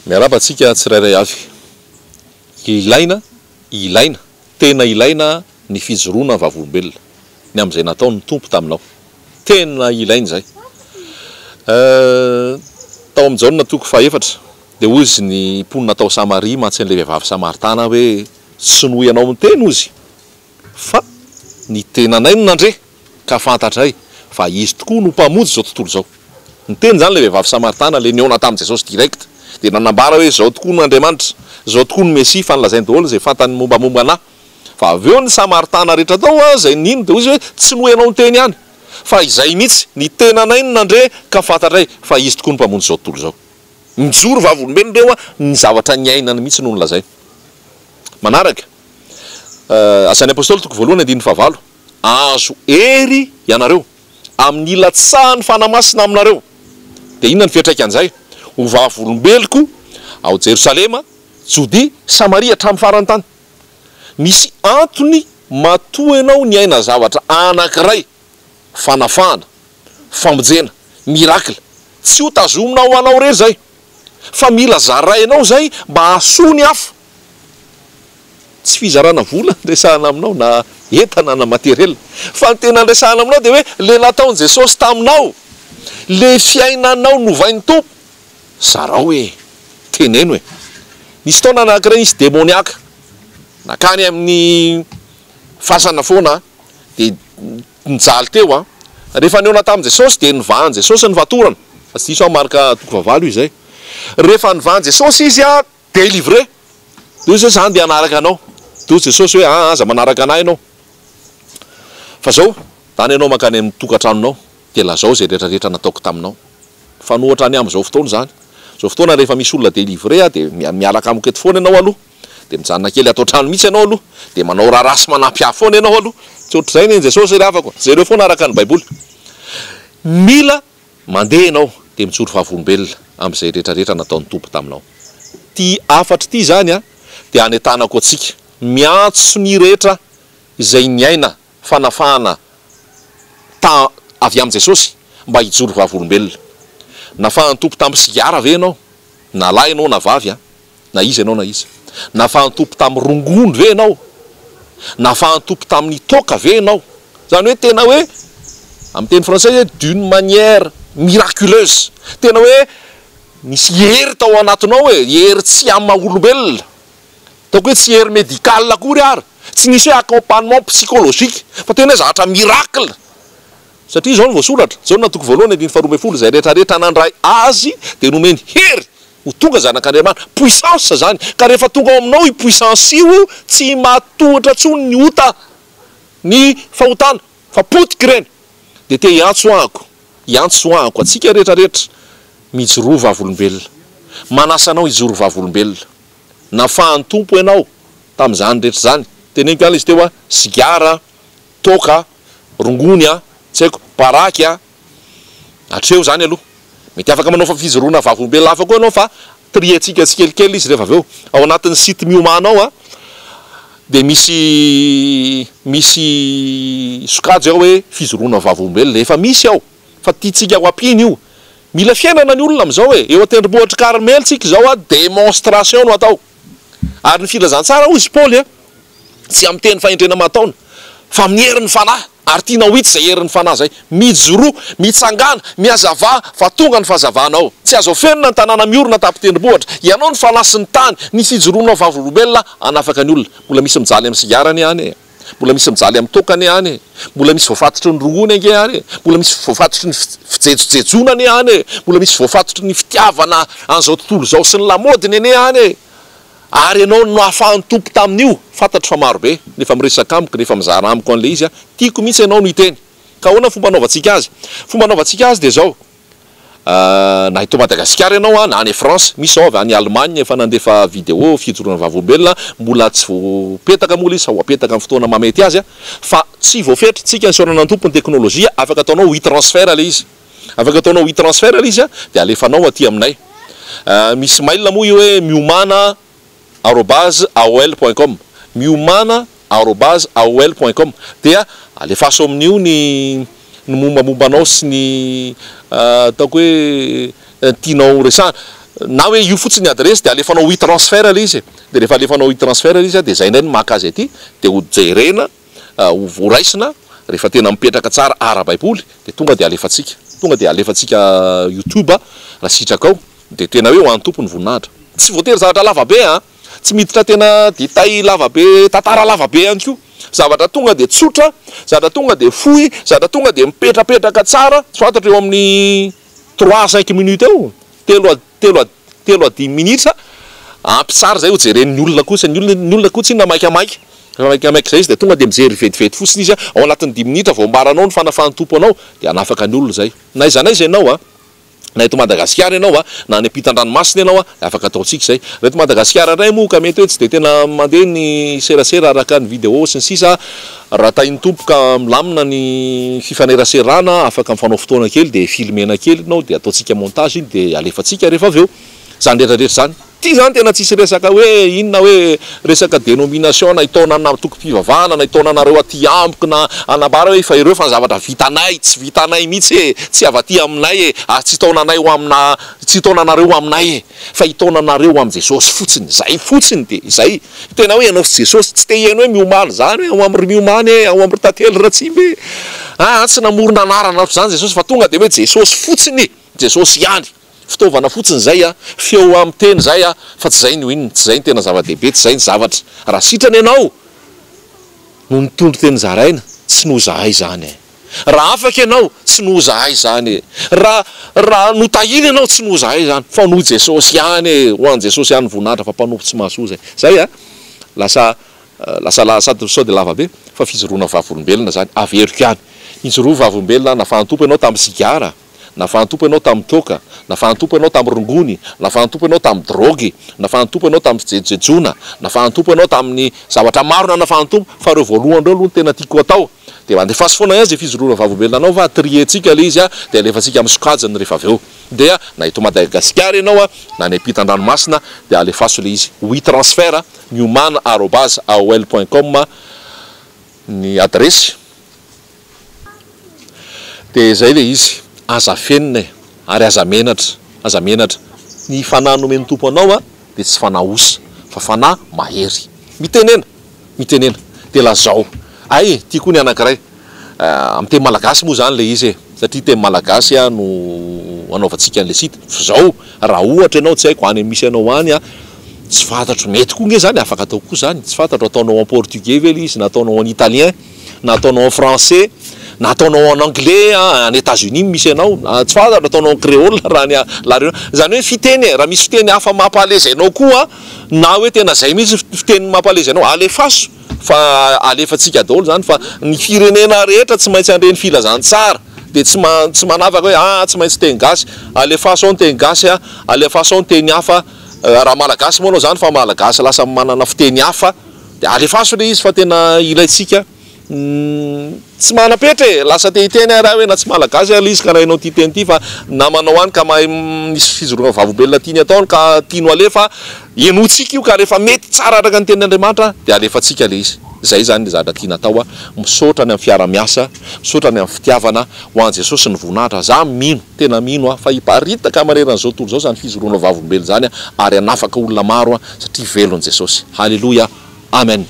Miarahaba antsika tsirairay avy. Ilaina, ilaina, tena ilaina ny fijoroana vavolombelona ny amin'izay nataon'ny Tompo taminao. Tena ilaina izay. Tao amin'ny Jaona toko fahefatra dia hoy izy ny mponina tao Samaria mantsy an'ilay vehivavy samaritana hoe, Tsy noho ianao miteny hozy fa ny tenanay no nandre ka fantatray fa Izy tokoa no Mpamonjy izao tontolo izao. Niteny izany ilay vehivavy samaritana, ilay nihaona tamin'i Jesosy direct, dia nanambara hoe izao tokoa no Andriamanitra, izao tokoa no Mesia, fa nolazainy daholo izay fantany mombamomba anà. Fa avy eo ny Samaritana rehetra tao izay nino dia hoy izy hoe tsy noho ianao niteny ihany, fa izay mihitsy, ny tenanay no nandre ka fantatray fa Izy tokoa no Mpamonjy izao tontolo izao. Nijoro vavolombelona ireo ny zavatra niainany mihitsy no nolazainy. Manaraka, Asan'ny Apostoly toko voalohany andininy fahavalo, Ahazo hery ianareo amin'ny hilatsahan'ny Fanahy Masina aminareo. Dia inona ny fiantraikan'izay? Ho vavolombeloko ao Jerosalema, Jodia, Samaria hatramin'ny faran'ny tany. Misy antony matoa ianao niaina zavatra anankiray, fanafahana, famonjena, miracle. Tsy ho tazomina ho anao irery izay, fa mila zarainao izay mba hahasoa ny hafa. Tsy fizarana vola no resahana aminao na entana na matériel fa ny tena resahana aminao dia hoe le nataon'i Jesosy taminao, le fiainanao novain'ny Tompo, zarao e, teneno e. Nisy taona anankiray nisy demoniaka nakany amin'ny fasana foana dia nijaly teo an. Rehefa nihaona tamin'i Jesosy dia novahan'i Jesosy ny fatorana, fa tsy diso aho Marka toko fahavalo io izay. Rehefa novahan'i Jesosy izy an, Délivré! Dia hoy Jesosy, Za andeha hanaraka anao. Dia hoy Jesosy hoe, Aa, aza manaraka anah ianao. Fa zao, dana ianao mankany amin'ny tokantranonao, dia lazao izay rehetra rehetra nataoko taminao. Mifanohitra any amin'izao fotoana izany. Izao fotoana rehefa misy olona délivré aho, dia miaraka amiko eto foana ianao aloha. Dia mijanona kely ato an-trano mihitsy ianao aloha. Dia manao raharaha sy manampy ahy foana ianao aloha. Tsy ohatr'izay anie ny Jesosy ry havako. Jereo foana araka ny Baiboly. Mila Mandeha ianao dia mijoro vavolombelona amin'izay rehetra rehetra nataon'ny Tompo taminao. Ity hafatra ity izany dia hanentanako antsika, miantso ny rehetra izay niaina fanafahana ta avy amin'i Jesosy mba hijoro vavolombelona. Nafahan'ny Tompo tamin'ny sigara ve ianao? Na lahy ianao na vavy an! Na iza ianao na iza. Nafahan-tompo tamin'ny rongony ve ianao? Nafahan-tompo tamin'ny toaka ve ianao? Izany hoe tena hoe, amin'ny teny frantsay hoe d'une manière miraculeuse. Tena hoe nisy hery tao anatinao e, hery tsy amin'ny maha olombelona. Ataoko hoe tsy hery médical akory ary, tsy nisy hoe accompagnement psychologique, fa tena hoe zavatra miracle. Satria izao no voasoratra, Jaona toko voalohany andininy faharoa ambin'ny folo, Izay rehetra rehetra nandray Azy dia nomeny hery ho tonga zanak'Andriamanitra. Puissance izany. Ka rehefa tonga ao aminao io puissance io, tsy mahatohitra intsony ny ota, ny fahotana, fa potika ireny. Dia te hiantso ahako, hiantso ahako antsika rehetra rehetra, mijoroa vavolombelona. Manasa anao hijoro vavolombelona. Nafahan'ny Tompo ianao tamin'izany rehetra izany. Teneniko ihany ilay izy teo, sigara, toaka, rongony a, tsy haiko, paraky a, hatreo izany aloha. Mety afaka manao fijoroana vavolombelona hafa koa ianao fa trier-tsika tsikelikely izy rehefa avy eo. Ao anatin'ny site Miomana ao a, dia misy misy sokajy ao hoe fijoroana vavolombelona, efa misy ao fa tiantsika ho ampiana io. Mila fiainana ny olona amin'izao e, eo an-tendrombohitr'i Karmely tsika izao a, démonstration no atao. Ary ny filazantsara hoy izy Paoly a, Tsy amin'ny teny fahendrena aman-taona, fa amin'ny herin'ny Fanahy, ary tiana ho hita izay herin'ny Fanahy izay. Mijoroa, mitsangàna, mihazavà, fa tonga ny fahazavanao. Tsy azo afenina ny tanàna miorina an-tampon-tendrombohitra. Ianao no Fanahy sy ny tany, ny fijoroanao vavolombelona hanafaka ny olona. Mbola misy mijaly amin'ny sigara anie any e! Mbola misy mijaly amin'ny toaka anie any e! Mbola misy voafatotry ny rongony ange any e! Mbola misy voafatotry ny fijejojejoana anie any e! Mbola misy voafatotry ny fitiavana an'izao tontolo izao sy ny lamaodiny anie any e! Ary ianao no nahafahan'ny Tompo tamin'io, fantatro fa maro be ny efa miresaka amiko, ny efa mizara amiko an'ilay izy, tiako mihitsy ianao no hiteny. Ka ahoana ny fomba anaovantsika azy? Fomba anaovantsika azy dia izao, na eto Madagasikara ianao na any France, misy izao avy any Allemagne efa nandefa vidéo fijoroana vavolombelona, mbola tsy voapetaka moa ilay izy fa ho apetaka amin'ny fotoana mahamety azy, fa tsy voafetra, tsika nisaorana ny Tompo ny teknolojia, afaka ataonao e-transfert ilay izy. Afaka ataonao e-transfert ilay izy dia alefanao aty aminay. Misy mail moa io hoe miomana arobase aol point com, miomana arobase aol point com dia alefaso amin'io ny ny mombamomba anao sy ny ataoko hoe tianao resahana. Na hoe io fotsiny ny adiresy dia alefanao e-transfert ilay izy e. Dia rehefa alefanao e-transfert ilay izy dia izay indray no maka azy aty dia ho jerena, ho voraisina rehefa tena mipetraka tsara ara-baiboly dia tonga dia alefantsika. Tonga dia alefantsika youtube raha sitrakao dia tena hoe ho an'ny Tompo ny voninahitra. Tsy voatery zavatra lava be an! Tsy miditra tena détail lava be, tantara lava be ihany koa. Zavatra tonga dia tsotra, zavatra tonga dia fohy, zavatra tonga dia mipetrapetraka tsara, tsy fantatro eo amin'ny trois à cinq minutes eo, telo à telo à telo à dimy minitra, ampy tsara izay ho jeren'ny olona koa, ny olona ny olona koa tsinona maikamaika, rehefa maikamaika izay izy dia tonga dia mijery vetivety fotsiny izy ao anatin'ny dimy minitra vao ambaranao ny fanafahan'ny Tompo anao dia hanafaka ny olona izay. Na aiza na aiza ianao an! Na eto Madagasikara ianao a, na any ampitan-dranomasina ianao a, dia afaka ataontsika izay. Raha eto Madagasikara indray moa ka mety hoe tsy dia tena mandeha ny serasera araka ny vidéo sy ny sisa, raha tahin'ny Tompo ka milamina ny fifaneraserana, afaka mifanao fotoana kely dia filmena kely ianao dia ataontsika montage iny dia alefantsika rehefa avy eo. Izany rehetra rehetra izany. Ity izany tena tsisy resaka hoe inona hoe resaka denomination na hitaona ana antokom-pivavahana na hitaona anareo aty amiko na hanambara hoe fa ireo fa ny zavatra vitanay tsy vitanay mihitsy e, tsy avy aty aminay e, ary tsy hitaona anay ho amina tsy hitaona anareo ho aminay e, fa hitaona anareo ho amin'i Jesosy fotsiny, izay fotsiny dia izay. Tena hoe ianao sy Jesosy, tsy te hihaino hoe miomana izany hoe ao amin'ry miomana e, ao amin'ry tantely Ratsimba e. Aa tsy namorona anarana ohatr'izany Jesosy fa tonga dia hoe Jesosy fotsiny, Jesosy ihany. Fitaovana fotsiny izay a, feo amin'ny teny izay a, fa tsy izay no inona, tsy izay no tena zava-dehibe, tsy izay ny zavatra. Raha sitrana ianao no nitondro teny zaraina, tsy noho izahay izany e. Raha afaka ianao, tsy noho izahay izany e. Raha raha notahiana ianao, tsy noho izahay izany, fa noho Jesosy ihany e. Ho an'i Jesosy ihany ny voninahitra fa mpanompo tsy mahasoa izay. Izay a, lasa lasa la sady sao dia lava be, fa fijoroana vavolombelona izany, averiko ihany. Nijoroa vavolombelona nafahan'ny Tompo ianao tamin'ny sigara. Nafahan'ny Tompo ianao tamin'ny toaka, nafahan'ny Tompo ianao tamin'ny rongony, nafahan'ny Tompo ianao tamin'ny drogue, nafahan'ny Tompo ianao tamin'ny fijejojejoana, nafahan'ny Tompo ianao tamin'ny zavatra maro nanafahan'ny Tompo, fa ireo voalohany ireo aloha no tena tiako atao. Dia andefaso foana ihany izay fijoroana vavolombelona anao fa trier-tsika ilay izy dia alefantsika amin'ny sokajiny rehefa avy eo. Dia na eto Madagasikara ianao na any ampitan-dranomasina dia alefaso ilay izy. WeTransfer, miomana arobase aol point com ny adiresy. Dia izay ilay izy, aza afenina e, ary aza menatra, aza menatra. Ny fanahy nomen'ny Tompo anao dia tsy fanahy osa, fa fanahy mahery. Mitenena, mitenena, dia lazao. Hay, ity koa ny anankiray, amin'ny teny malagasy moa izany ilay izy e, satria teny malagasy no anaovantsika an'ilay site. Fa izao, raha ohatra ianao, tsy haiko, any amin'ny misy anao any, tsy fantatro, mety koa ange izany, afaka atao koa izany, tsy fantatro, ataonao en portugais ve ilay izy, na ataonao en italien. na ataonao en français, na ataonao en anglais, any Etats Unis misy anao, tsy fantatro, ataonao en créole raha any La Réunion, izany hoe fiteny e, raha misy fiteny hafa mampa à l'aise anao koa, na hoe tena izay mihitsy fiteny mampa à l'aise anao, alefaso fa alefantsika daholo izany fa ny firenena rehetra tsy maintsy handre ny filazantsara, dia tsy tsy manavaka hoe ah tsy maintsy teny gasy, alefaso ao ny teny gasy, alefaso ao ny teny hafa, raha malagasy moa anao izany fa malagasy lasa manana fiteny hafa. Dia alefaso ilay izy fa tena ilaintsika. Tsy manam-petra e! Lasa te hiteny ary aho hoe na tsy malagasy ary ilay izy ka raha ianao tia teny ity fa namanao any ka mahay misy fijoroana vavolombelona tiany ataony ka tiany ho alefa, henointsika io ka rehefa mety tsara araka ny tenin'Andriamanitra dia alefantsika ilay izy. Izay izany ilay zavatra tiana atao a! Misaotra ny amin'ny fiara-miasa, misaotra ny amin'ny fitiavana, ho an'i Jesosy ny voninahitra. Za mino, tena mino aho fa hiparitaka maneran'izao tontolo izao izany fijoroana vavolombelona izany ary hanafaka olona maro satria velona Jesosy. Haleloia. Amen.